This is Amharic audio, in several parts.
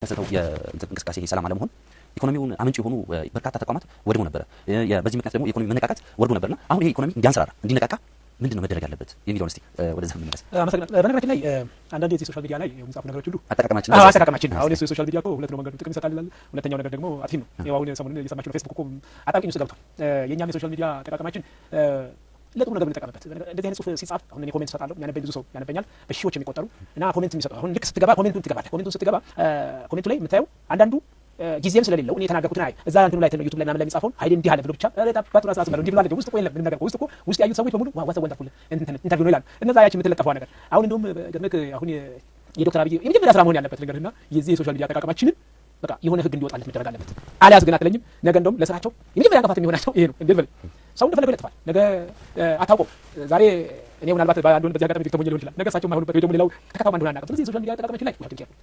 የተከሰተው የእንቅስቃሴ ሰላም አለመሆን ኢኮኖሚውን አመንጭ የሆኑ በርካታ ተቋማት ወድሞ ነበረ። በዚህ ምክንያት ደግሞ የኢኮኖሚ መነቃቃት ወርዶ ነበርና አሁን ይሄ ኢኮኖሚ እንዲያንሰራራ እንዲነቃቃ ምንድን ነው መደረግ ያለበት የሚለውን እስቲ ወደዛ እንመለስ። አመሰግናለሁ። በነገራችን ላይ አንዳንድ የዚህ social media ላይ የሚጻፉ ነገሮች ሁሉ አጠቃቀማችን አጠቃቀማችን አሁን የ social media እኮ ሁለት ነው መንገዱ፣ ጥቅም ይሰጣል ይላል። ሁለተኛው ነገር ደግሞ አጥፊም ነው። ያው አሁን ሰሞኑን እየሰማችሁ ነው፣ ፌስቡክ እኮ አጣብቂኝ ውስጥ ገብቷል። የእኛም የ social media አጠቃቀማችን ለጥሩ ነገር ብንጠቀምበት፣ እንደዚህ አይነት ጽሁፍ ሲጻፍ አሁን እኔ comment እሰጣለሁ። የሚያነበኝ ብዙ ሰው ያነበኛል፣ በሺዎች የሚቆጠሩ እና comment የሚሰጡ አሁን ልክ ስትገባ comment ኡን ትገባለህ። Comment ኡን ስትገባ comment ኡ ላይ የምታየው አንዳንዱ ጊዜም ስለሌለው እኔ የተናገርኩትን አይ እዛ እንትኑ ላይ ዩቱብ ላይ ምናምን ላይ የሚጻፈውን ሀይሌ እንዲህ አለ ብሎ ብቻ ባቱ ራስ ራስ እንዲህ ብሎ አለ። ውስጥ እኮ የለም ምንም ነገር፣ ውስጥ እኮ ውስጥ ያዩት ሰዎች በሙሉ wow, what wonderful interview ነው ይላሉ። እነዛ ያቺ የምትለጠፈዋ ነገር አሁን እንደውም ገጥመክ አሁን የዶክተር አብይ የመጀመሪያ ስራ መሆን ያለበት ነገርና የዚህ የ social media አጠቃቀማችንን በቃ የሆነ ህግ እንዲወጣለት መደረግ አለበት። አልያዝ ግን አትለኝም። ነገ እንደውም ለስራቸው የመጀመሪያ እንቅፋት የሚሆናቸው ይሄ ነው። እንዴት በል ሰው እንደፈለገው ይለጥፋል። ነገ አታውቀውም። ዛሬ እኔ ምናልባት በአንዱን በዚህ አጋጣሚ victim ሆኜ ሊሆን ይችላል። ነገ እሳቸው የማይሆኑበት ወይ ደግሞ ሌላው ተከታዩ ማን እንደሆነ አናውቅም። ስለዚህ የ social media አጠቃቀማችን ላይ we have to careful።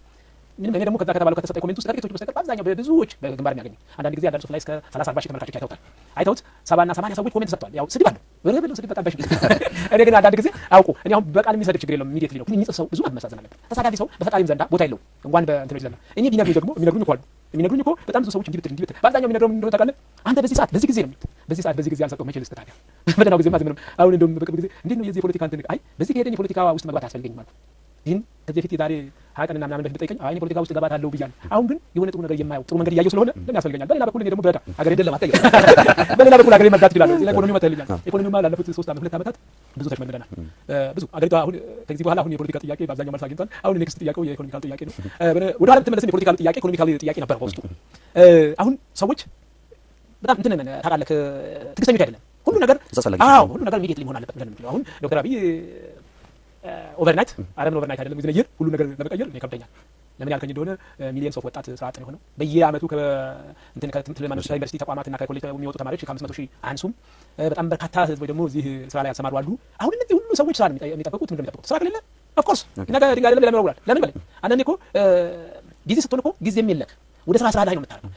ምንም እኔ ደግሞ ከዛ ከተባለው ከተሰጠ comment ውስጥ ከጥቂቶች በስተቀር በአብዛኛው በብዙዎች በግንባር የሚያገኙ አንዳንድ ጊዜ አንዳንድ ጽሁፍ ላይ እስከ 30 40 ሺህ ተመልካቾች አይተውታል። አይተውት 70 እና 80 ሰዎች comment ሰጥተዋል። ያው ስድብ አለው ወረብ ስድብ በጣም በሽ እኔ ግን አንዳንድ ጊዜ አውቁ እኔ አሁን በቃል የሚሰድብ ችግር የለውም፣ immediately ነው። ግን የሚጽፍ ሰው ብዙ መመሳዘን አለበት። ተሳዳቢ ሰው በፈጣሪም ዘንዳ ቦታ የለውም እንኳን በእንትኖች ዘንዳ። እኔ ቢነግሩኝ ደግሞ የሚነግሩኝ እኮ አሉ፣ የሚነግሩኝ እኮ በጣም ብዙ ሰዎች እንዲህ ብትል እንዲህ ብትል በአብዛኛው የሚነግረው እንደሆነ ታውቃለህ። አንተ በዚህ ሰዓት በዚህ ጊዜ ነው የሚሉት። በዚህ ሰዓት በዚህ ጊዜ አልሰጠሁም፣ መቼ ልስጥ ታዲያ? በደህናው ጊዜማ ዝም ነው። አሁን እንደውም በቅርብ ጊዜ እንዴት ነው የዚህ የፖለቲካ እንትን፣ አይ በዚህ ከሄደኝ የፖለቲካ ውስጥ መግባት አያስፈልገኝም አልኩ። ግን ከዚህ በፊት የዛሬ 20 ቀንና ምናምን በፊት ብጠይቀኝ አይ እኔ ፖለቲካ ውስጥ እገባታለሁ ብያለሁ። አሁን ግን የሆነ ጥሩ ነገር የማየው ጥሩ መንገድ እያየሁ ስለሆነ ለምን ያስፈልገኛል? በሌላ በኩል እኔ ደግሞ ብረዳ ሀገሬ አይደለም አትጠይቅ። በሌላ በኩል ሀገሬ መርዳት እችላለሁ። እዚህ ላይ ኢኮኖሚው መተልኛል። ኢኮኖሚውማ ላለፉት 3 ዓመት 2 ዓመታት ብዙ ተሽመድምደናል። ብዙ አገሪቷ አሁን ከዚህ በኋላ አሁን የፖለቲካ ጥያቄ በአብዛኛው መልስ አግኝቷል። አሁን next ጥያቄው የ economical ጥያቄ ነው። ወደ ኋላ ብትመለስም የ political ጥያቄ economical ጥያቄ ነበር በውስጡ። አሁን ሰዎች በጣም እንትን ነን ታውቃለህ፣ ትዕግስተኞች አይደለም። ሁሉ ነገር አዎ ሁሉ ነገር immediately መሆን አለበት ብለን ነው። አሁን ዶክተር አብይ overnight አረምን overnight አይደለም within year ሁሉ ነገር ለመቀየር እኔ ከብደኛል። ለምን ያልከኝ እንደሆነ millions of ወጣት ስራ አጥ ነው የሆነው። በየአመቱ ከእንትን ከትምህርት ዩኒቨርሲቲ ተቋማትና ከኮሌጅ የሚወጡ ተማሪዎች ከ500,000 አያንሱም። በጣም በርካታ ህዝቦች ደግሞ እዚህ ስራ ላይ ያልሰማሩ አሉ። አሁን እነዚህ ሁሉ ሰዎች ስራ ነው የሚጠብቁት። ምንድን ነው የሚጠብቁት? ስራ ከሌለ of course ነገ ድንጋይ አይደለም ሌላ ይወረውራል። ለምን በለኝ። አንዳንዴ እኮ ጊዜ ስትሆን እኮ ጊዜም የለክ ወደ ስራ ስራ ላይ ነው የምታደርገው።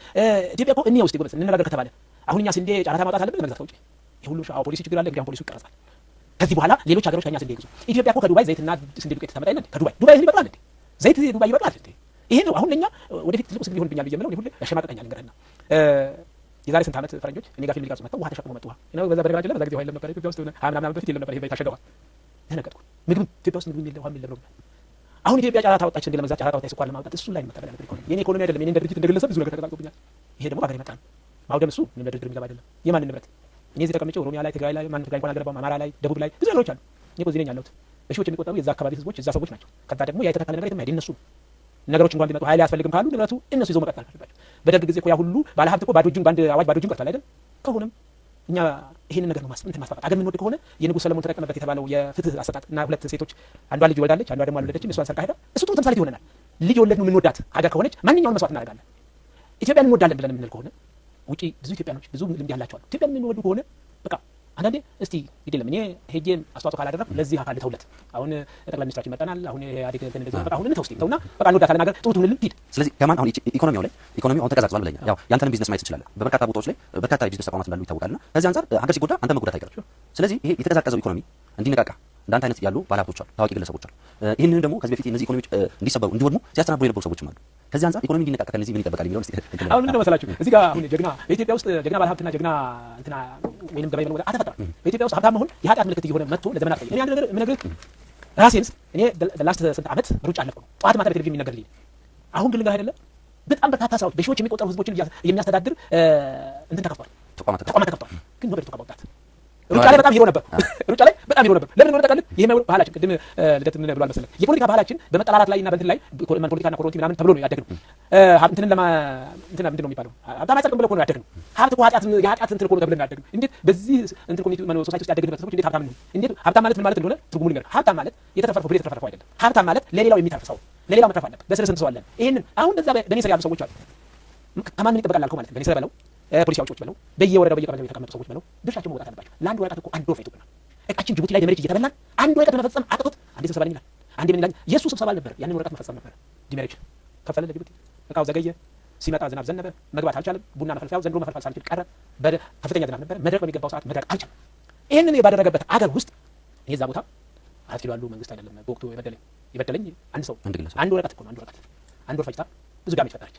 ኢትዮጵያ እኮ እኔ ውስጥ ጎበዝ እንነጋገር ከተባለ አሁን እኛ ስንዴ ጨረታ ማውጣት አለብን ለመግዛት ከውጭ። የሁሉ አዎ ፖሊሲ ችግር አለ። እንግዲህ አሁን ፖሊሲው ይቀረጻል። ከዚህ በኋላ ሌሎች ሀገሮች ከኛ ስንዴ ይግዙ። ኢትዮጵያ እኮ ከዱባይ ዘይትና ስንዴ ዱቄት ታመጣ የለ? ከዱባይ ዱባይ እህል ይበቅላል እንዴ? ዘይት ዱባይ ይበቅላል እንዴ? ይሄ ነው አሁን ለኛ ወደፊት ትልቁ ስንዴ ሊሆንብኛል ብዬ የምለው። እኔ ሁሌ ያሸማቀቀኛል ልንገርህና የዛሬ ስንት ዓመት ፈረንጆች እኔ ጋር ፊልም ሊቀርጹ መጥተው ውሃ ተሸክመው መጡ። ውሃ ነው በዛ በነገራችን ላይ በዛ ጊዜ ውሃ የለም ነበር ኢትዮጵያ ውስጥ፣ 20 ምናምን ዓመት በፊት የለም ነበር። ይሄ የታሸገ ውሃ ደነገጥኩ። ምግብም ኢትዮጵያ ውስጥ ምግብም የለም ውሃም የለም ነው። አሁን ኢትዮጵያ ጨረታ ወጣች፣ ስንዴ ለመግዛት ጨረታ ወጣች፣ ስኳር ለማውጣት እሱ ላይ መታገል ያለብን ኢኮኖሚ የኔ ኢኮኖሚ አይደለም። የኔ እንደ ድርጅት እንደ ግለሰብ ብዙ ነገር ተቀጣቅጦብኛል። ይሄ ደግሞ ሀገር የመጣ ነው ማውደም፣ እሱ ምንም ለድርድር የሚገባ አይደለም። የማንን ንብረት? እኔ እዚህ ተቀምጬ ኦሮሚያ ላይ፣ ትግራይ ላይ፣ ማን ትግራይ እንኳን አልገባም፣ አማራ ላይ፣ ደቡብ ላይ ብዙ ነገሮች አሉ። እኔ እኮ እዚህ ነኝ ያለሁት። በሺዎች የሚቆጠሩ የዛ አካባቢ ህዝቦች እዛ ሰዎች ናቸው። ከዛ ደግሞ ያ የተተከለ ነገር የትም አይሄድ። እነሱ ነገሮች እንኳን ቢመጡ ኃይል አያስፈልግም ካሉ ንብረቱ እነሱ ይዘው መቀጠል አለባቸው። በደርግ ጊዜ እኮ ያ ሁሉ ባለሀብት እኮ ባዶ እጁን በአንድ አዋጅ ባዶ እጁን ቀርቷል አይደል? ከሆነም እኛ ይሄንን ነገር ነው እንትን ማስፋፋት። አገር የምንወድ ከሆነ የንጉሥ ሰለሞን ተጠቀመበት የተባለው የፍትህ አሰጣጥ እና ሁለት ሴቶች አንዷ ልጅ ወልዳለች፣ አንዷ ደግሞ አልወለደችም። እሷን ሰርቃ ሄዳ እሱ ጥሩ ተምሳሌት ይሆነናል። ልጅ የወለድነው የምንወዳት ሀገር ከሆነች ማንኛውንም መስዋዕት እናደርጋለን። ኢትዮጵያን እንወዳለን ብለን የምንል ከሆነ ውጪ ብዙ ኢትዮጵያኖች ብዙ ልምድ ያላቸው አሉ። ኢትዮጵያን የሚወዱ ከሆነ በቃ አንዳንዴ እስቲ ግድ የለም እኔ ሄጄ አስተዋጽኦ ካላደረኩ ለዚህ አካል ልተውለት። አሁን ጠቅላይ ሚኒስትራችን መጠናል። አሁን ኢህአዴግ እንትን እንደዚህ በቃ አሁን እንተው እስቲ ተውና በቃ እንወዳታለን ሀገር ጥሩ ትሁንልን ሂድ። ስለዚህ ከማን አሁን ኢኮኖሚው ላይ ኢኮኖሚው አሁን ተቀዛቅዟል ብለኛል። ያው ያንተንም ቢዝነስ ማየት እንችላለን። በበርካታ ቦታዎች ላይ በርካታ የቢዝነስ ተቋማት እንዳሉ ይታወቃልና ከዚህ አንጻር ሀገር ሲጎዳ አንተ መጎዳት አይቀርም። ስለዚህ ይሄ የተቀዛቀዘው ኢኮኖሚ እንዲነቃቃ እንዳንተ አይነት ያሉ ባለሀብቶች አሉ፣ ታዋቂ ግለሰቦች አሉ። ይህንን ደግሞ ከዚህ በፊት እነዚህ ኢኮኖሚዎች እንዲሰበሩ እንዲወድሙ ሲያስተናብሩ የነበሩ ሰዎችም አሉ። ከዚህ አንጻር ኢኮኖሚ እንዲነቃቃ ከነዚህ ምን ይጠበቃል የሚለውን እስቲ አሁን ምንድን ነው መሰላችሁ እዚህ ጋር አሁን ጀግና በኢትዮጵያ ውስጥ ጀግና ባለሀብትና ጀግና እንትና ወይንም ገበሬ መሆን አልተፈጠረም። በኢትዮጵያ ውስጥ ሀብታም መሆን የኃጢአት ምልክት እየሆነ መጥቶ ለዘመናት ቆየ። እኔ አንድ ነገር የምነግርህ ራሴን እኔ last ስንት ዓመት ሩጫ አለፍኩ ነው ጠዋት ማታ በቴሌቪዥን የሚነገርልኝ። አሁን ግን ልንገርህ አይደለም በጣም በርካታ ስራዎች በሺዎች የሚቆጠሩ ህዝቦችን የሚያስተዳድር እንትን ተከፍቷል፣ ተቋማት ተቋማት ተከፍቷል። ግን nobody talk about that። ሩጫ ላይ በጣም hero ነበር። ሩጫ ላይ በጣም hero ነበር። ለምን እንደሆነ ታውቃለህ? ይሄ የማይሆነው ባህላችን ቅድም ልደት ምን ብሏል መሰለህ? የፖለቲካ ባህላችን በመጠላላት ላይ እና በእንትን ላይ ፖለቲካና ኮሮንቲ ምናምን ተብሎ ነው ያደግነው። እንትንን ለማ እንትና ምንድን ነው የሚባለው? ሀብታም አይጸድቅም ብለው እኮ ነው ያደግነው። ሀብት እኮ ኃጢአት የኃጢአት እንትን እኮ ነው ተብለን ነው ያደግነው። እንዴት በዚህ እንትን community society ውስጥ ያደግን ህብረተሰቦች እንዴት ሀብታም እንሁን? እንዴት ሀብታም ማለት ምን ማለት እንደሆነ ትርጉሙ ልንገርህ። ሀብታም ማለት የተተረፈረፈው ብር የተተረፈረፈው አይደለም። ሀብታም ማለት ለሌላው የሚተርፍ ሰው፣ ለሌላው መትረፍ አለበት። በስር ስንት ሰው አለን? ይሄንን አሁን በዛ በእኔ ስር ያሉ ሰዎች አሉ። ከማን ምን ይጠበቃል አልከው ማለት ነው። በእኔ ስር በለው ፖሊሲ አውጪዎች በለው በየወረዳው በየቀበሌው የተቀመጡ ሰዎች በለው ድርሻቸው መወጣት አለባቸው። ለአንድ ወረቀት እኮ አንድ ወር ፈጅቶብናል። እቃችን ጅቡቲ ላይ demurrage እየተበላን አንድ ወረቀት ለመፈጸም አቅቶት አንዴ ስብሰባ ነኝ ይላል፣ አንዴ ምን ይላል። የእሱ ስብሰባ አልነበር፣ ያንን ወረቀት መፈጸም ነበር። Demurrage ከፈለ ለጅቡቲ፣ እቃው ዘገየ። ሲመጣ ዝናብ ዘነበ፣ መግባት አልቻለም። ቡና መፈልፈያው ዘንድሮ መፈልፈል ሳንችል ቀረ። ከፍተኛ ዝናብ ነበረ፣ መድረቅ በሚገባው ሰዓት መድረቅ አልቻለም። ይህንን ባደረገበት አገር ውስጥ እኔ እዛ ቦታ 4 ኪሎ ያሉ መንግስት አይደለም በወቅቱ የበደለኝ። የበደለኝ አንድ ሰው አንድ ግለሰብ አንድ ወረቀት እኮ ነው። አንድ ወረቀት አንድ ወር ፈጅታ ብዙ damage ፈጠረች።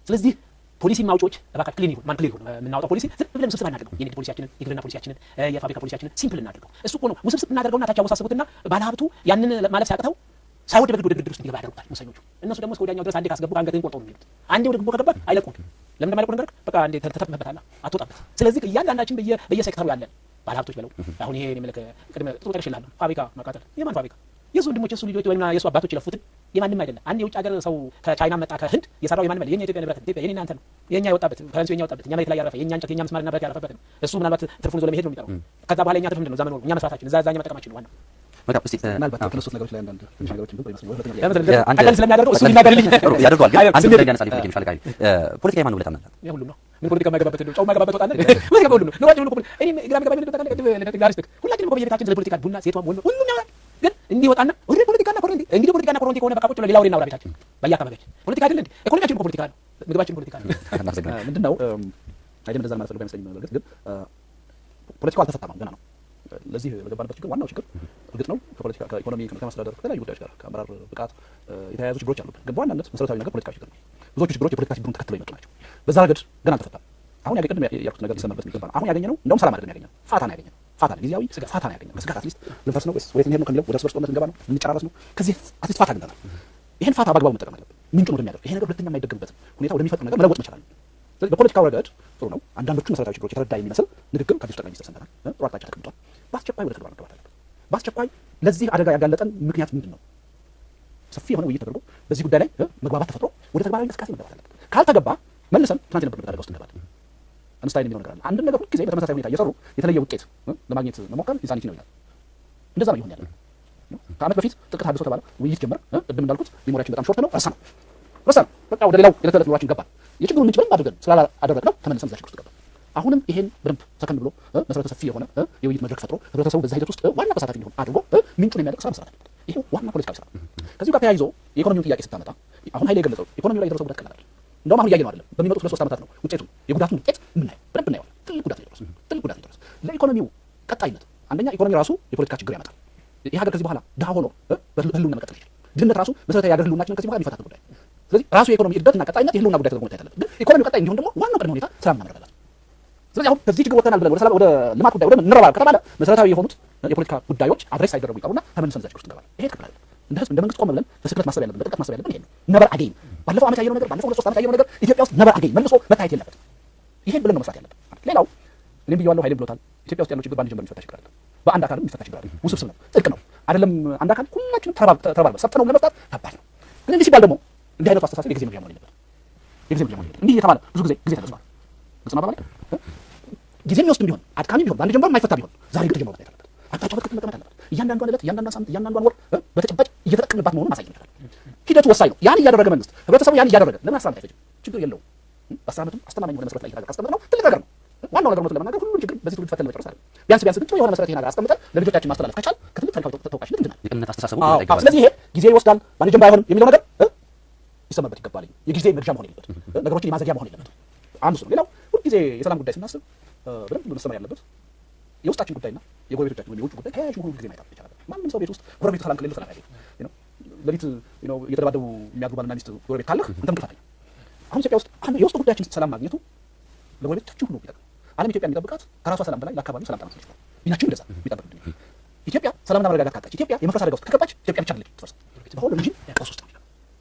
ስለዚህ ፖሊሲ አውጪዎች እባካችሁ clean ይሁን፣ ማን clear ይሁን የምናወጣው ፖሊሲ ዝም ብለን ውስብስብ አናድርገው። የንግድ ፖሊሲያችንን፣ የግብርና ፖሊሲያችንን፣ የፋብሪካ ፖሊሲያችንን simple እናድርገው። እሱ እኮ ነው ውስብስብ እናደርገውና ታች ያወሳስቡትና ባለሀብቱ ያንን ማለፍ ሲያቅተው ሳይወድ በግድ ወደ ድርድር ውስጥ እንዲገባ ያደርጉታል ሙሰኞቹ። እነሱ ደግሞ እስከ ወዲያኛው ድረስ አንዴ ካስገቡ አንገትህን ቆርጠው ነው የሚሄዱት። አንዴ ወደ ጉቦ ከገባህ አይለቁም። ለምን እንደማይለቁ ነገር በቃ አንዴ ተተፍመበታል፣ አትወጣበት። ስለዚህ እያንዳንዳችን በየሴክተሩ ያለን ባለሀብቶች በለው አሁን ይሄ እኔ የምልህ ቅድመ ጥሩ ጠቅሼልሃለሁ። ፋብሪካ ማቃጠል የማን ፋብሪካ? የሱ ወንድሞች፣ የሱ ልጆች ወይም የሱ አባቶች የለፉትን የማንም አይደለም። አንድ የውጭ ሀገር ሰው ከቻይና መጣ ከህንድ የሰራው የማንም አይደለም። የኛ ኢትዮጵያ ንብረት ኢትዮጵያ የኔና አንተ ነው። የኛ የወጣበት currency የኛ የወጣበት እኛ መሬት ላይ ያረፈ የኛ እንጨት የኛ ምስማርና ብረት ያረፈበት ነው። እሱ ምናልባት ትርፉን ይዞ ለመሄድ ነው የሚጠራው። ከዛ በኋላ የኛ ትርፍ ምንድን ነው? እዛ መኖሩ እኛ መስራታችን እዛ እኛ መጠቀማችን ነው ዋናው። መልካም፣ እስቲ ምናልባት ከተነሱት ነገሮች ላይ አንዳንድ ትንሽ ነገሮችን ብል ይመስለኛል። ሁለተኛ ጥያቄ ጠቅለል ስለሚያደርገው እሱ ሊናገርልኝ ጥሩ ያደርገዋል። ግን አንድ ጉዳይ ሊያነሳልኝ ፈልጌ ነው ሻለቃ ኃይሌ። ፖለቲካ የማን ነው ብለህ ታምናለህ? የሁሉም ነው። ምን ፖለቲካ የማይገባበት እንደው ጨው የማይገባበት ወጣ አለ? ፖለቲካ በሁሉም ነው። ኑሯችን ሁሉ እኔም ግራ የሚገባኝ ምንድን ነው ታውቃለህ? ቅድም ላርስጥክ ሁላችንም እኮ በየቤታችን ስለ ፖለቲካ ቡና ሴቷም ወንዱ ሁሉም ያወራል። ግን እንዲህ ወጣና ወደ ፖለቲካና ኮረንቲ እንግዲህ ፖለቲካና ኮረንቲ ከሆነ በቃ ቁጭ ብለን ሌላ ወሬ እናውራ ቤታችን በየአካባቢያችን። ፖለቲካ አይደል እንዴ? ኢኮኖሚያችን እኮ ፖለቲካ ነው። ምግባችን ፖለቲካ ነው። እናመሰግናለን። ምንድነው አይደለም እንደዛ ማለት ፈልጎ አይመስለኝም። በእርግጥ ግን ፖለቲካው አልተፈታም፣ አሁን ገና ነው። ለዚህ ለገባንበት ችግር ዋናው ችግር እርግጥ ነው ከፖለቲካ፣ ከኢኮኖሚ፣ ከመልካም አስተዳደር፣ ከተለያዩ ጉዳዮች ጋር ከአመራር ብቃት የተያያዙ ችግሮች አሉብን። ግን በዋናነት መሰረታዊ ነገር ፖለቲካዊ ችግር ነው። ብዙዎቹ ችግሮች የፖለቲካ ችግሩን ተከትለው የመጡ ናቸው። በዛ ረገድ ገና አልተፈታም። አሁን ያገኘ ቅድም ያልኩት ነገር ሊሰመርበት የሚገባ ነው። አሁን ያገኘነው እንደውም ሰላም አይደለም ያገኘነው፣ ፋታ ነው ያገኘነው። ፋታ ነው፣ ጊዜያዊ ፋታ ነው ያገኘነው። ከስጋት at least ልንፈርስ ነው ወይስ ወዴት እንሄድ ነው ከሚለው ወደ እርስ በርስ ጦርነት ልንገባ ነው፣ ልንጨራረስ ነው። ከዚህ at least ፋታ አግኝተናል። ይሄን ፋታ በአግባቡ መጠቀም አለብን። ምንጩን ወደሚያደርግ ይሄ ነገር ሁለተኛ የማይደገምበት ሁኔታ ወደሚፈጥር ነገር መለወጥ መቻል አለብን። ስለዚህ በፖለቲካው ረገድ ጥሩ ነው። አንዳንዶቹ መሰረታዊ ችግሮች የተረዳ የሚመስል ንግግር ከአዲሱ ጠቅላይ ሚኒስትር ሰምተናል። ጥሩ አቅጣጫ ተቀምጧል። በአስቸኳይ ወደ ተግባር መግባት አለብን። በአስቸኳይ ለዚህ አደጋ ያጋለጠን ምክንያት ምንድን ነው? ሰፊ የሆነ ውይይት ተደርጎ በዚህ ጉዳይ ላይ መግባባት ተፈጥሮ ወደ ተግባራዊ እንቅስቃሴ መግባት አለብን። ካልተገባ መልሰን ትናንት የነበርንበት አደጋ ውስጥ እንገባለን። አንስታይን የሚለው ነገር አለ። አንድን ነገር ሁልጊዜ በተመሳሳይ ሁኔታ እየሰሩ የተለየ ውጤት ለማግኘት መሞከር insanity ነው ይላል። እንደዛ ነው እየሆነ ያለው። ከዓመት በፊት ጥልቅ ተሃድሶ ተባለ፣ ውይይት ጀመር። ቅድም እንዳልኩት memory ያችን በጣም short ነው። ረሳ ነው ረሳ ነው። በቃ ወደ ሌላው የዕለት ተዕለት ኑሯችን ገባን። የችግሩን ምንጭ በደንብ አድርገን ስላላደረግነው ተመልሰን እዛ ችግር ውስጥ ገባን። አሁንም ይሄን በደንብ ሰከን ብሎ መሰረተ ሰፊ የሆነ የውይይት መድረክ ፈጥሮ ህብረተሰቡ በዛ ሂደት ውስጥ ዋና ተሳታፊ እንዲሆን አድርጎ ምንጩን የሚያደርግ ስራ መስራት አለበት። ይሄ ዋና ፖለቲካዊ ስራ ነው። ከዚሁ ጋር ተያይዞ የኢኮኖሚውን ጥያቄ ስታመጣ አሁን ኃይሌ የገለጸው ኢኮኖሚው ላይ የደረሰው ጉዳት ቀላል አይደለም። እንደውም አሁን እያየነው አይደለም። በሚመጡት 2 3 ዓመታት ነው ውጤቱ የጉዳቱን ውጤት የምናየው፣ በደንብ እናየዋለን። ትልቅ ጉዳት ነው የደረሰው። ትልቅ ጉዳት ነው የደረሰው ለኢኮኖሚው ቀጣይነት። አንደኛ ኢኮኖሚ ራሱ የፖለቲካ ችግር ያመጣል። ይህ ሀገር ከዚህ በኋላ ድሃ ሆኖ በህልውና መቀጠል ይችላል። ድህነት ራሱ መሰረታዊ የሀገር ህልውናችንን ከዚህ በኋላ የሚፈታተን ጉዳይ ነው። ስለዚህ ራሱ የኢኮኖሚ እድገትና ቀጣይነት የህልውና ጉዳይ ተደርጎ መታየት አለበት። ግን ኢኮኖሚው ቀጣይ እንዲሆን ደግሞ ዋናው ቅድመ ሁኔታ ሰላምና መረጋጋት ነው። ስለዚህ አሁን ከዚህ ችግር ወጥተናል ብለን ወደ ሰላም ወደ ልማት ጉዳይ ወደ እንረባረብ ከተባለ መሰረታዊ የሆኑት የፖለቲካ ጉዳዮች address ሳይደረጉ ይቀሩና ተመልሰን እዛ ችግር ውስጥ እንገባለን። ይሄ ትክክል አይደለም። እንደ ህዝብ እንደ መንግስት ቆም ብለን በስክነት ማሰብ ያለብን በጥልቀት ማሰብ ያለብን ይሄ ነው። Never again ባለፈው ዓመት ያየነው ነገር ባለፈው 2 3 ዓመት ያየነው ነገር ኢትዮጵያ ውስጥ never again መልሶ መታየት የለበትም። ይሄን ብለን ነው መስራት ያለብን። ሌላው እኔም ብየዋለሁ፣ ኃይሌም ብሎታል። ኢትዮጵያ ውስጥ ያለው ችግር በአንድ ጀንበር የሚፈታ ችግር አይደለም። በአንድ አካልም የሚፈታ ችግር አይደለም። ውስብስብ ነው፣ ጥልቅ ነው። አይደለም አንድ አካል ሁላችንም ተረባርበን ሰጥተነው ለመፍታት ከባድ ነው። ግን እንዲህ ሲባል ደግሞ እንዲህ አይነቱ አስተሳሰብ የጊዜ መግዣ መሆን የለበትም። የጊዜ መግዣ መሆን የለበትም። እንዲህ እየተባለ ብዙ ጊዜ ጊዜ ተገዝቷል። ግልጽ ነው አባባሌ። ጊዜ የሚወስድም ቢሆን አድካሚ ቢሆን በአንድ ጀንበር የማይፈታ ቢሆን ዛሬ ግን ተጀምሮ መታየት አለበት። አቅጣጫው በትክክል መቀመጥ አለበት። እያንዳንዷን ዕለት፣ እያንዳንዷን ሳምንት፣ እያንዳንዷን ወር በተጨባጭ እየተጠቀምንባት መሆኑን ማሳየት መቻል አለበት። ሂደቱ ወሳኝ ነው። ያን እያደረገ መንግስት፣ ህብረተሰቡ ያን እያደረገ ለምን 10 ዓመት አይፈጅም? ችግር የለውም። በ10 ዓመቱም አስተማማኝ የሆነ መሰረት ላይ ይሄን ሀገር ካስቀመጥነው ትልቅ ነገር ነው። ዋናው ነገር እውነቱን ለመናገር ሁሉን ችግር በዚህ ትውልድ ፈተን ለመጨረስ አይደለም። ቢያንስ ቢያንስ ግን ጥሩ የሆነ መሰረት ይሄን ሀገር አስቀምጠን ለልጆቻችን ማስተላለፍ ከቻል ከትልቅ ታሪካዊ ተወቃሽነት እንድናለን። የቅንነት አስተሳሰቡ አዎ፣ ሊመጣ ይገባል። ስለዚህ ይሄ ጊዜ ይወስዳል፣ በአንድ ጀንበር አይሆንም የሚለው ነገር ሊሰመርበት ይገባል። የጊዜ መግዣ መሆን የለበትም። ነገሮችን የማዘጊያ መሆን የለበትም። አንዱ እሱ ነው። ሌላው ሁልጊዜ የሰላም ጉዳይ ስናስብ በደንብ መሰመር ያለበት የውስጣችን ጉዳይና የጎረቤቶቻችን ወይም የውጭ ጉዳይ ተያያዥ መሆኑን ጊዜ ማየት ይቻላል። ማንም ሰው ቤት ውስጥ ጎረቤቱ ሰላም ከሌለው ሰላም አያገኝም። ሌሊት እየተደባደቡ የሚያድሩ ባልና ሚስት ጎረቤት ካለህ አንተም እንቅልፍ አተኛም። አሁን ኢትዮጵያ ውስጥ አንዱ የውስጥ ጉዳያችን ሰላም ማግኘቱ ለጎረቤቶቻችን ሁሉ ይጠቅማል። ዓለም ኢትዮጵያ የሚጠብቃት ከራሷ ሰላም በላይ ለአካባቢው ሰላም ታመጣለች። ሚናችን እንደዛ የሚጠብቅ ኢትዮጵያ ሰላምና መረጋጋት ካጣች፣ ኢትዮጵያ የመፍረስ አደጋ ውስጥ ከገባች ኢትዮጵያ ብቻ አይደለችም የምትፈርሰው፣ በ whole region ቀውስ ውስጥ ነው የሚገባው።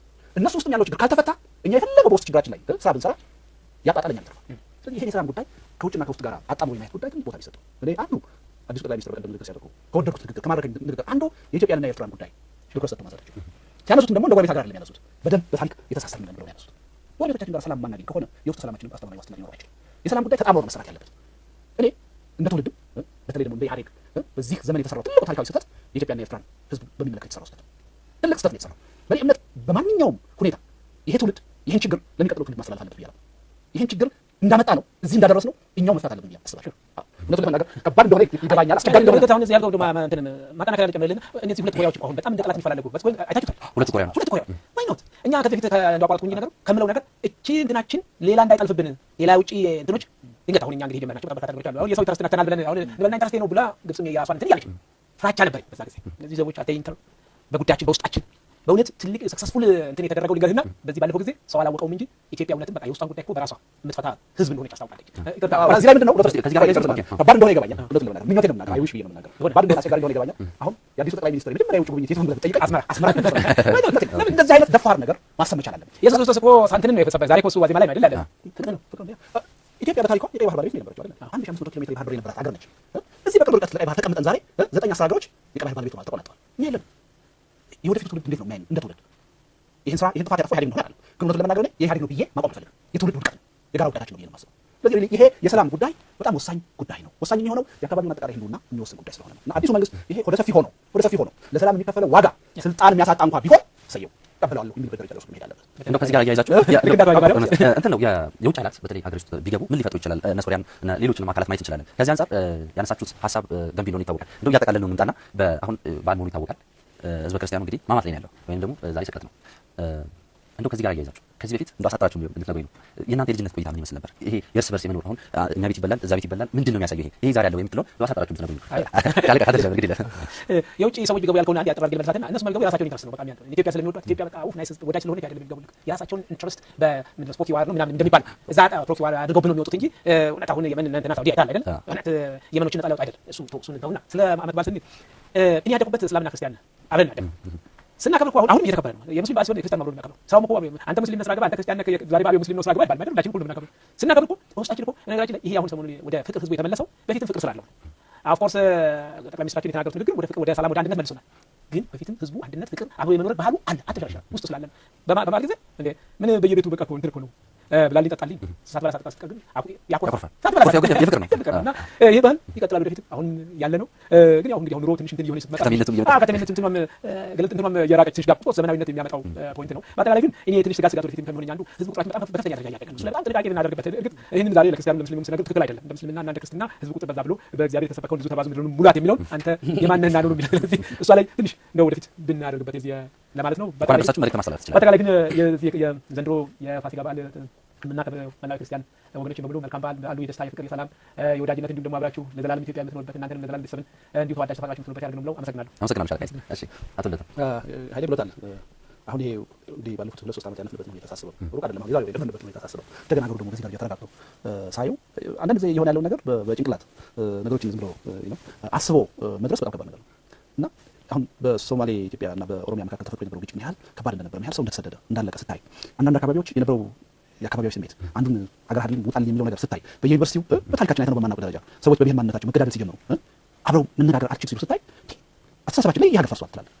እነሱ ውስጥም ያለው ችግር ካልተፈታ እኛ የፈለገው በውስጥ ችግራችን ላይ ስራ ብንሰራ ያጣጣለኛ ይተርፋል። ስለዚህ ይሄን የሰላም ጉዳይ ከውጭና ከውስጥ ጋር አጣምሮ የማየት ጉዳይ ትልቅ ቦታ ቢሰጠው። እኔ አንዱ አዲሱ ጠቅላይ ሚኒስትር በቀደም ንግግር ሲያደርጉ ከወደድኩት ንግግር ከማድረግ ንግግር አንዱ የኢትዮጵያንና የኤርትራን ጉዳይ ትኩረት ሰጥተው ማንሳታቸው፣ ሲያነሱትም ደግሞ እንደ ጎረቤት ሀገር አይደለም ያነሱት፣ በደንብ በታሪክ የተሳሰርን ነን ብለው ያነሱት። ጎረቤቶቻችን ጋር ሰላም ማናገኝ ከሆነ የውስጥ ሰላማችንን አስተማማኝ ዋስትና ሊኖረው አይችልም። የሰላም ጉዳይ ተጣምሮ ነው መሰራት ያለበት። እኔ እንደ ትውልድም በተለይ ደግሞ እንደ ኢህአዴግ በዚህ ዘመን የተሰራው ትልቁ ታሪካዊ ስህተት የኢትዮጵያና የኤርትራን ሕዝብ በሚመለከት የተሰራው ስህተት ነው። ትልቅ ስህተት ነው የተሰራው። በእኔ እምነት በማንኛውም ሁኔታ ይሄ ትውልድ ይህን ችግር ለሚቀጥለው ትውልድ ማስተላለፍ አለበት ብያለሁ። ይህን ችግር እንዳመጣ ነው እዚህ እንዳደረስ ነው እኛው መፍታት አለብን ብዬ አስባለሁ። አዎ፣ እውነቱን ለመናገር ከባድ እንደሆነ ይገባኛል። አስቸጋሪ እንደሆነ አሁን እዚህ ያልከው እንትን ማጠናከሪያ ልጨምርልህ። እነዚህ ሁለት ኮሪያዎች እኮ አሁን በጣም እንደ ጠላት የሚፈላለጉበት ወይ አይታችሁታል። ሁለት ኮሪያ ናቸው። ሁለት ኮሪያ why not? እኛ ከዚህ በፊት እንደው አቋረጥኩኝ ነገሩ ከምለው ነገር እቺ እንትናችን ሌላ እንዳይጠልፍብን ሌላ ውጪ እንትኖች ድንገት አሁን እኛ እንግዲህ የጀመርናቸው በጣም በርካታ ነገሮች አሉ። አሁን የሰው interest ነክተናል ብለን አሁን እንበልና interest ኤ ነው ብላ ግብጽም የራሷን እንትን እያለች ፍራቻ ነበር በዛ ጊዜ። እነዚህ ሰዎች አተይንተር በጉዳያችን በውስጣችን በእውነት ትልቅ successful እንትን የተደረገው ልንገርህና በዚህ ባለፈው ጊዜ ሰው አላወቀውም እንጂ ኢትዮጵያ እውነትም በቃ የውስጧን ጉዳይ እኮ በራሷ የምትፈታ ህዝብ እንደሆነች አስታውቃለች። እዚህ ላይ ምንድነው ከባድ እንደሆነ ይገባኛል። እውነቱን ለመናገር ምኞቴን ነው የምናገረው፣ I wish ብዬ ነው የምናገረው። ከባድ እንደሆነ አስቸጋሪ እንደሆነ ይገባኛል። አሁን የአዲሱ ጠቅላይ ሚኒስትር የመጀመሪያ የውጭ ጉብኝት የት ይሁን ብለህ ብትጠይቀኝ አስመራ አስመራ። ለምን እንደዚህ አይነት ደፋር ነገር ማሰብ መቻል አለብን። ኢየሱስ ክርስቶስ እኮ ሳንትንን ነው የፈጸመው። ዛሬ እኮ እሱ ዋዜማ ላይ ነው አይደል ያለ ፍቅር ነው ፍቅር ነው። ኢትዮጵያ በታሪኳ የቀይ ባህር ባለቤት ነው የነበረችው አይደል? 1500 ኪሎ ሜትር የባህር በር የነበራት ሀገር ነች። እዚህ በቅርብ ርቀት ለቀይ ባህር ተቀምጠን ዛሬ 9 10 ሀገሮች የቀይ ባህር ባለቤት ሆነዋል፣ ተቆናጠዋል። እኛ የለንም። የወደፊቱ ትውልድ እንዴት ነው የሚያየን እንደ ትውልድ? ይህን ስራ ይህን ጥፋት ያጠፋው ኢህአዴግ እንደሆነ አውቃለሁ። ግን እውነቱን ለመናገር እኔ የኢህአዴግ ነው ብዬ ማቆም አልፈልግም። የትውልድ ውድቀት ነው፣ የጋራ ውድቀታችን ነው ብዬ ነው የማስበው። ስለዚህ ይሄ የሰላም ጉዳይ በጣም ወሳኝ ጉዳይ ነው። ወሳኝ የሚሆነው የአካባቢውን አጠቃላይ ህልውና የሚወስን ጉዳይ ስለሆነ ነው። እና አዲሱ መንግስት ይሄ ወደ ሰፊ ሆኖ ወደ ሰፊ ሆኖ ለሰላም የሚከፈለው ዋጋ ስልጣን የሚያሳጣ እንኳ ቢሆን ሰየው እቀበለዋለሁ የሚልበት ደረጃ ደርሶ መሄድ አለበት። እንደው ከዚህ ጋር አያይዛችሁ እንትን ነው የውጭ ኃይላት በተለይ ሀገር ውስጥ ቢገቡ ምን ሊፈጥሩ ይችላል? እነ ሶሪያን እና ሌሎችንም አካላት ማየት እንችላለን። ከዚህ አንጻር ያነሳችሁት ሀሳብ ገንቢ እንደሆነ ይታወቃል። እንደው እያጠቃለልን ነው እንምጣና አሁን በዓል መሆኑ ይታወቃል። ህዝበ ክርስቲያኑ እንግዲህ ማማት ላይ ነው ያለው ወይም ደግሞ ዛሬ ስቅለት ነው። እንደው ከዚህ ጋር አያይዛችሁ ከዚህ በፊት እንደው አሳጥራችሁ እንድትነግሩኝ ነው የእናንተ የልጅነት ቆይታ ምን ይመስል ነበር? ይሄ የእርስ በርስ የመኖር አሁን እኛ ቤት ይበላል እዛ ቤት ይበላል ምንድን ነው የሚያሳየው? ይሄ ዛሬ ያለው የምትለው እንደው አሳጥራችሁ እንድትነግሩኝ ነው። ካለቀ ካደረጀ እንግዲህ የውጭ ሰዎች ቢገቡ ያልከውን አንድ ያጠራር መልሳትና እነሱ ቢገቡ የራሳቸውን interest ነው በጣም ያንተ ኢትዮጵያ ስለሚወዷት ኢትዮጵያ በቃ ኡፍ nice ወዳጅ ስለሆነች አይደለም የሚገቡ የራሳቸውን interest በምንድን ነው proxy war ነው ምናምን እንደሚባል እዛ proxy war አድርገውብን ነው የሚወጡት እንጂ እውነት አሁን የመን እንትና ሳውዲ አይተሃል አይደል? እውነት የመኖችን ነፃ ሊያወጡ አይደል? እሱ ተው እሱን ተውና ስለ ዓመት በዓል ስንል እኔ ያደኩበት እስላምና ክርስቲያን አብረን አደግን። ስናከብር እኮ አሁንም እየተከበረ ነው። የሙስሊም በዓል ሲሆን የክርስቲያን አብሮ ነው የሚያከብረው። ሰውም እኮ አንተ ሙስሊም ነህ ስላገባ አንተ ክርስቲያን ነህ ዛሬ በዓል የሙስሊም ነው ስላገባ አይባልም አይደል? ሁላችንም እኩል ነው የምናከብረው። ስናከብር እኮ በውስጣችን እኮ ነገራችን ላይ ይሄ አሁን ሰሞኑን ወደ ፍቅር ህዝቡ የተመለሰው በፊትም ፍቅር ስላለው ነው። of course ጠቅላይ ሚኒስትራችን የተናገሩት ንግግር ወደ ፍቅር፣ ወደ ሰላም፣ ወደ አንድነት መልሶናል። ግን በፊትም ህዝቡ አንድነት፣ ፍቅር፣ አብሮ የመኖር ባህሉ አለ፣ አልተሸረሸረም። ውስጡ ስላለ ነው። በበዓል ጊዜ እንዴ ምን በየቤቱ በቃ እኮ እንትን እኮ ነው ብላልኝ ጠጣልኝ ሳትበላ ሳትጠጣ ስትቀር ግን ያኮርፋል። ሳትበላ የፍቅር ነው የፍቅር ነው። እና ይህ ባህል ይቀጥላል ወደፊት አሁን ያለ ነው። ግን ያው እንግዲህ አሁን ኑሮ ትንሽ እንትን እየሆነ ስትመጣ ከተሜነቱም እየመጣ ከተሜነቱ እንትኗም ገለጥ እንትኗም እየራቀች ትንሽ gap ዘመናዊነት የሚያመጣው point ነው። በአጠቃላይ ግን እኔ ትንሽ ስጋት ወደፊት ከሚሆነኝ አንዱ ህዝብ ቁጥራችን በጣም በከፍተኛ ደረጃ እያደገ ነው። ስለ በጣም ጥንቃቄ ልናደርግበት እርግጥ ይህንን ዛሬ ለክርስቲያኑ ለሙስሊሙም ስነግር ትክክል አይደለም። እንደ ምስልምና እና እንደ ክርስትና ህዝብ ቁጥር በዛ ብሎ በእግዚአብሔር የተሰበከውን ብዙ ተባዙ ምድሩን ሙላት የሚለውን አንተ የማንህና ነው የሚለው ስለዚህ እሷ ላይ ትንሽ እንደው ወደፊት ብናደርግበት የዚህ ለማለት ነው። እንኳን አደረሳችሁ መልእክት ማስተላለፍ ትችላለህ። በአጠቃላይ ግን የዚህ የዘንድሮ የፋሲካ በዓል የምናከብረው መላው ክርስቲያን ወገኖች በሙሉ መልካም በዓል በዓሉ የደስታ የፍቅር የሰላም የወዳጅነት እንዲሁም ደግሞ አብራችሁ ለዘላለም ኢትዮጵያ የምትኖርበት እናንተንም ለዘላለም ቤተሰብን እንዲሁ ተዋዳጅ ተፋቅራችሁ የምትኖርበት ያድርግልን ብለው አመሰግናለሁ። አመሰግናለሁ ሻለቃ። እሺ አቶ ልደቱ ኃይሌ ብሎታል። አሁን ይሄ እንዲህ ባለፉት 2-3 ዓመት ያለፍንበትን ሁኔታ ሳስበው ሩቅ አይደለም። አሁን የዛሬው የደፈንበትን ሁኔታ ሳስበው እንደገና ሀገሩ ደግሞ በዚህ ደረጃ ተረጋግቶ ሳየው አንዳንድ ጊዜ እየሆነ ያለውን ነገር በጭንቅላት ነገሮችን ዝም ብሎ አስቦ መድረስ በጣም ከባድ ነገር ነው እና አሁን በሶማሌ ኢትዮጵያ እና በኦሮሚያ መካከል ተፈጥሮ የነበረው ግጭት ምን ያህል ከባድ እንደነበረ ምን ያህል ሰው እንደተሰደደ እንዳለቀ ስታይ አንዳንድ አካባቢዎች የነበረው የአካባቢያዊ ስሜት አንዱን አገር አይደለም ውጣልኝ የሚለው ነገር ስታይ በየዩኒቨርሲቲው በታሪካችን አይተነው በማናውቅ ደረጃ ሰዎች በብሔር ማንነታቸው መገዳደል ሲጀምሩ አብረው መነጋገር አልችል ሲሉ ስታይ አስተሳሰባችን ላይ ይህ ሀገር ፈርሷል ትላለህ።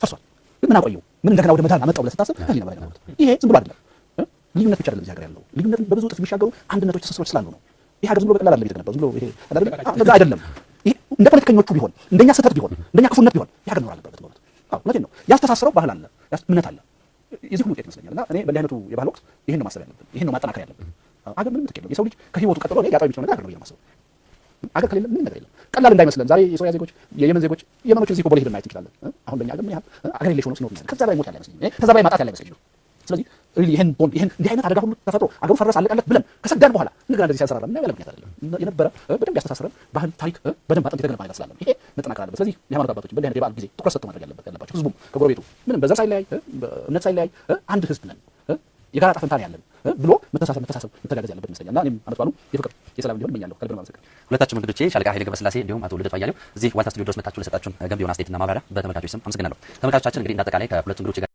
ፈርሷል ግን ምን አቆየው? ምን እንደገና ወደ መዳን አመጣው ብለህ ስታስብ ከዚህ ነበር ያለው። ይሄ ዝም ብሎ አይደለም፣ ልዩነት ብቻ አይደለም እዚህ ሀገር ያለው ልዩነት በብዙ እጥፍ የሚሻገሩ አንድነቶች፣ ትስስሮች ስላሉ ነው። ይሄ ሀገር ዝም ብሎ በቀላል አይደለም የተገነባው። ዝም ብሎ ይሄ አይደለም እንደዛ አይደለም። ይሄ እንደ ፖለቲከኞቹ ቢሆን እንደኛ ስህተት ቢሆን እንደኛ ክፉነት ቢሆን ይሄ ሀገር መኖር አልነበረበትም። በእውነት አዎ፣ እውነቴን ነው። ያስተሳሰረው ባህል አለ፣ እምነት አለ። የዚህ ሁሉ ውጤት ይመስለኛል። እና እኔ በእንዲህ አይነቱ የባህል ወቅት ይሄን ነው ማሰብ ያለብን፣ ይሄን ነው ማጠናከር ያለብን። አገር ምንም ምትክ የለውም። የሰው ልጅ ከህይወቱ ቀጥሎ እኔ ሊያጣው የሚችለው ነገር አገር ነው ብዬ ነው የማስበው። አገር ከሌለ ምንም ነገር የለም። ቀላል እንዳይመስለን ዛሬ የሶሪያ ዜጎች፣ የየመን ዜጎች፣ የመኖችን እዚህ እኮ ቦሌ ሄደን ማየት እንችላለን። አሁን በእኛ አገር ምን ያህል አገር የለሽ ሆነው ሲኖሩ እናያለን። ከዛ በላይ ሞት ያለ አይመስለኝም። ከዛ በላይ ማጣት ያለ አይመስለኝም። ስለዚህ really ይሄን ቦንድ ይሄን እንዲህ አይነት አደጋ ሁሉ ተፈጥሮ አገሩ ፈረሰ አለቀለት ብለን ከሰጋን በኋላ እንደገና እንደዚህ ሲያንሰራራ ምናምን ያለ ምክንያት አይደለም። የነበረ በደንብ ያስተሳሰረን ባህል፣ ታሪክ በደንብ አጥንት የተገነባ ነገር ስላለ ይሄ መጠናከር አለበት። ስለዚህ የሃይማኖት አባቶች በእንዲህ አይነት የበዓል ጊዜ ትኩረት ሰጥተው ማድረግ ያለባቸው ህዝቡም ከጎረቤቱ ምንም በዘር ሳይለያይ በእምነት ሳይለያይ አንድ ህዝብ ነን የጋራ ዕጣ ፈንታ ነው ያለን ብሎ መተሳሰብ መተጋገዝ ያለበት ይመስለኛል። እና እኔም ዓመት በዓሉ የፍቅር የሰላም እንዲሆን እመኛለሁ። ከልብ ነው የማመሰግነው። ሁለታችሁም እንግዶቼ ሻለቃ ኃይሌ ገብረስላሴ እንዲሁም አቶ ልደቱ አያሌው እዚህ ዋልታ ስቱዲዮ ድረስ መጥታችሁ ለሰጣችሁን ገንቢ የሆነ አስተያየትና ማብራሪያ በተመልካቾች ስም አመሰግናለሁ። ተመልካቾቻችን እንግዲህ እንዳጠቃላይ ከሁለቱ እንግዶቼ ጋር